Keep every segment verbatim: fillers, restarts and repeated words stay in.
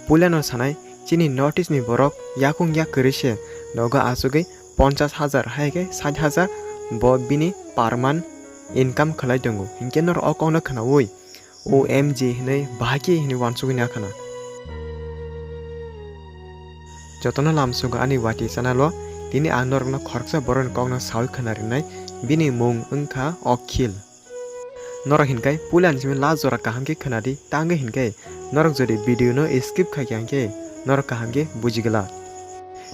Puilano sanai, chini North East ni borok yakung yak kwrwi se nogo achugwi ponchas hajar hai khe sait hajar bo bini per month income khlai tongo. Hinkhe norok o kokno khnaui O M G hinwi bahai khe hinwi uansugwi nakhana. Jotono lamsogo ani wati channel o, tini ang norokno khoroksa borokni kokno saui khna rinai, bini mung wngkha Okhil. Norok hinkai puilani simi last jora kaham khe khwnadi, tangwi hinkai norok jodi video no skip khai kha hinkhe norok kaham khe buji glak.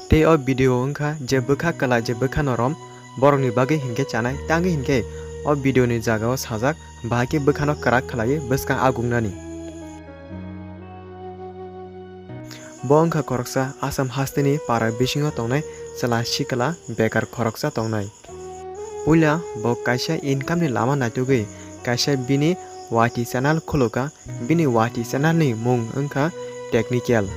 Tei o video wngkha je bwkha kwlai je bwkha norom borokni bagwi hinkhe chanai, tangwi hinkhe o video ni jaga o sajak bahai khe bwkhano kwrak khlaiwi bwskang agungnani. Bo wngkha khoroksa Assam hasteni para bisingo tongnai chwla sikla bekar khoroksa tongnai. Puila bo kaisa income ni lama naitugwi kaisa bini wati channel khulukha. Bini wati channel ni mung wngkha Technical.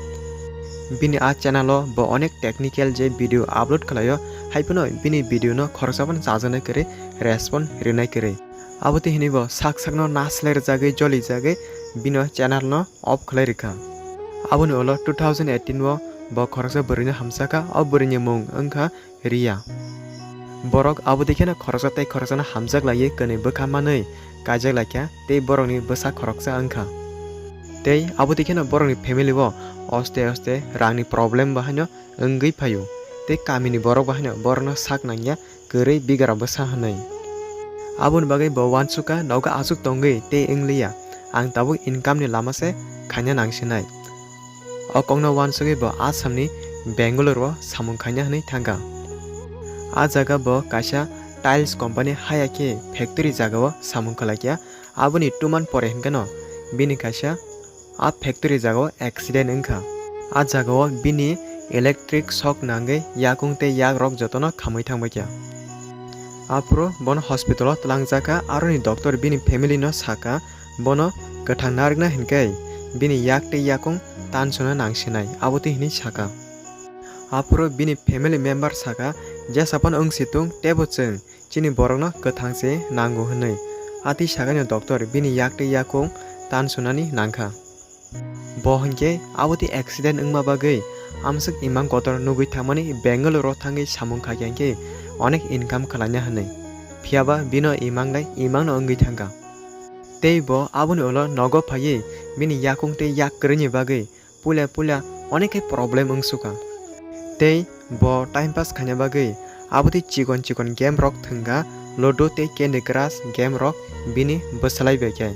Bini a channel o bo onek technical je video upload khlaio, haiphano bini video no khoroksa phano chajaknai kwrwi, respond rinai kwrwi. Abo twi hinwi bo sak sakno naslai rwjagwi, joli jagwi bino channel no off khlai rwkha. Aboni ulo two thousand eighteen o bo khoroksa bwrwino hamjakha, o bwrwini mung wngkha Riya. Borok abo twi kheno khoroksa tei khoroksano hamjak laiwi kwnwi bwkha manwi kaijak laikha tei borokni bwsa khoroksa wngkha. Tei abo twi kheno borokni family o oste oste rangni problem bo haino wngwi phaio tei kamini borok bo haino borokno sak nangya kwrwi bigrao bwsa hwnwi. Aboni bagwi bo uansukha nogo achuk tongwi tei wngliya, ang tabuk income ni lama se khaina nangsinai. O kokno uansugwi bo Assam ni Bangalore o samung khaina hwnwi thangkha. A jaga bo kaisa tiles company haya khe factory jaga o samung khlaikha. Aboni two month pore hinkheno bini kaisa a factory jaga o accident wngkha. A jaga o bini electric shock nangwi yakung tei yak rok jotono khamwi thangbaikha. Aphuru bono hospital o twlangjakha, aroni doctor bini family no sakha, bono kwthang narwkna hinkhe bini yak tei yakung tansona nangsinai, abo twi hinwi sakha. Aphuru bini family member sakha, jesa phano wngsi tung teibo chwng chini borokno kwthang se nango hwnwi. A twi sakhaino doctor bini yak tei yakung tansonani nangkha. Bo hinkhe abo twi accident wngma bagwi amswk imang kotor nugwi thangmani Bangalore o thangwi samung khaikha hinkhe onek income khlaina hwnwi. Phiyaba bino imang lai imangno wngwi thangkha. Tei bo aboni ulo nogo phaiwi bini yakung tei yak kwrwini bagwi puila puila onek khe problem wngsukha. Tei bo time pass khaina bagwi abo twi chikon chikon game rok thwngkha, Ludo tei Candy Crush game rok bini bwsalai bai khe.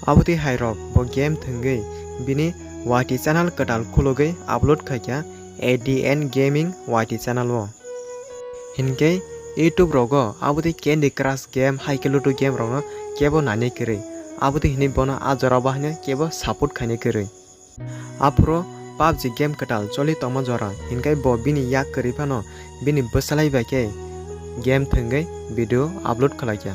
Abo twi hai rok bo game thwngwi bini wati channel kwtal khulugwi upload khaikha A D N Gaming wati channel o. Hinkhe YouTube rogo abo twi Candy Crush game hai khe Ludo game rokno kebo nainai kwrwi, abo twi hinwi bono a jora bo haino kebo support khainai kwrwi. Aphuru PUBG game kwtal choli tongma jora, hinkhe bo bini yak kwrwi phano bini bwsalai bai khe game thwngwi video upload khlaikha.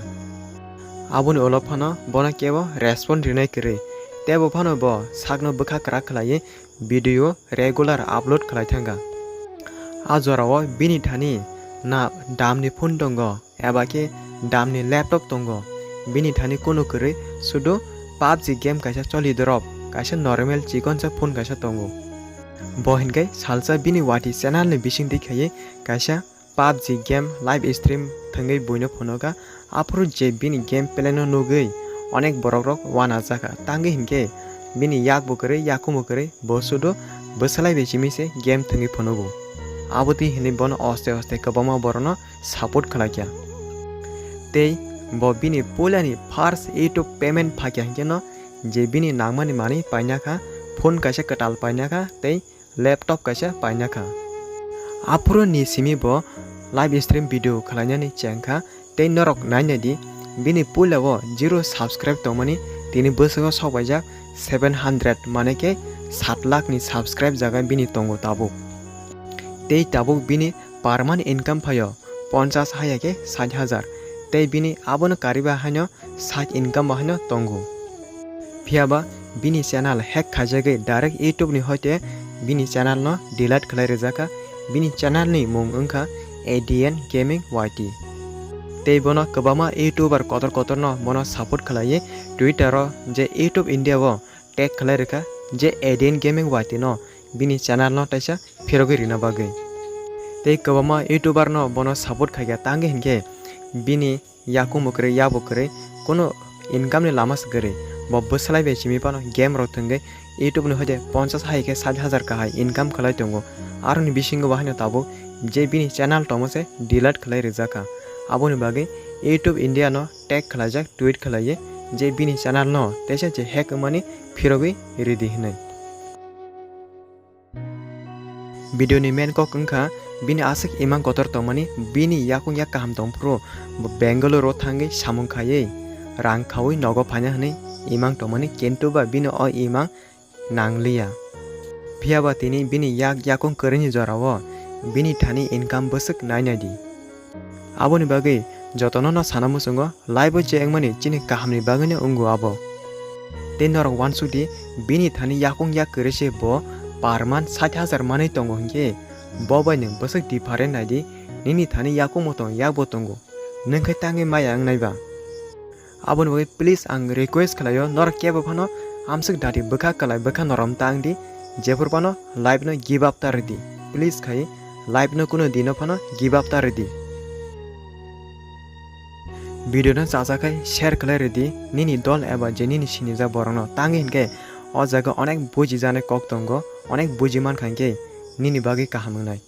Aboni ulo phano bono kebo respond rinai kwrwi, teibo phano bo sakno bwkha kwrak khlaiwi video regular upload khlai thangkha. A jorao bini thani na damni phone tongo, eba khe damni laptop tongo. Bini thani kunu kwrwi sudu PUBG game kaisa choli dorop, kaisa normal chikonsa phone kaisa tongo. Bo hinkhe salsa bini wati channel ni bisingtwi khaiwi kaisa PUBG game live stream thwngwi buino phunukha. Aphuru je bini game play no nugwi onek borok rok uanajakha, tangwi hinkhe bini yak bo kwrwi, yakung bo kwrwi, bo sudu bwsalai bai simi se game thwngwi phunugo. Abo twi hinwi bono oste oste kwbangma borokno support khlaikha. Tei bo bini puilani first YouTube payment phaikha hinkhe no, je bini nangmani manwi painakha, phone kaisa kwtal painakha tei laptop kaisa painakha. Aphuru ni simi bo live stream video khlainani chengkha tei norok nainai di, bini puila o zero subscribe tongmani tini bwskango sokbaijak seven hundred, mane khe sat lakh ni subscribe jaga bini tongo tabuk. Tei tabuk bini per month income phaio ponchas haya khe sait hajar, tei bini abono kariba haino site income bo haino tongo. Phiyaba bini channel hack khaijagwi direct YouTube ni hoite bini channel no delete khlai rwjakha. Bini channel ni mung wngkha A D N Gaming Y T. Tei bono kwbangma YouTuber kotor kotor no bono support khlaiwi Twitter o je YouTube India o tag khlai rwkha, je Adyen Gaming watwi no bini channel no teisa phirogwi rina bagwi. Tei kwbangma YouTuber no bono support khaikha, tangwi hinkhe bini yakung bo kwrwi, yak bo kwrwi, kunu income ni lama se kwrwi. Bo bwsalai bai simi phano game rok thwngwi YouTube ni hoide ponchash hai khe sait hajar kahai income khlai tongo. Aroni bisingo bo haino tabuk je bini channel tongmo se delete khlai rijak kha. Aboni bagwi YouTube India no tag khlaijak, tweet khlaiwi je bini channel no teisa je hack wngmani phirogwi ridi hwnwi. Video ni main kok wngkha bini aswk imang kotor tongmani, bini yakung yak kaham tongphuru bo Bangalore o thangwi samung khaiwi rang khaui nogo phaina hwnwi imang tongmani, kintu ba bini o imang nangliya. Phiyaba tini bini yak yakung kwrwini jorao bini thani income bwswk nainai di. Aboni bagwi jotono no sana muchungo, life o je wngmani chini kahamni bagwino wngo abo. Tei norok uansuk di, bini thani yakung yak kwrwi se bo per month sait hajar manwi tongo hinkhe, bo bai nwng bwswk different nai di, nini thani yakung bo tongo, yak bo tongo, nwng khe tangwi maya wngnai ba? Aboni bagwi please ang request khlaio, norok kebo phano amswk dadi bwkha kwlai bwkha norom tang di, jephuru phano life no give up ta rwdi, please khai life no kunu dino phano give up ta rwdi. Video no chacha khai share khlai rwdi nini dol eba je nini sinijak borok no, tangwi hinkhe o jaga onek bujijaknai kok tongo, onek buji mankha hinkhe nini bagwi kaham wngnai.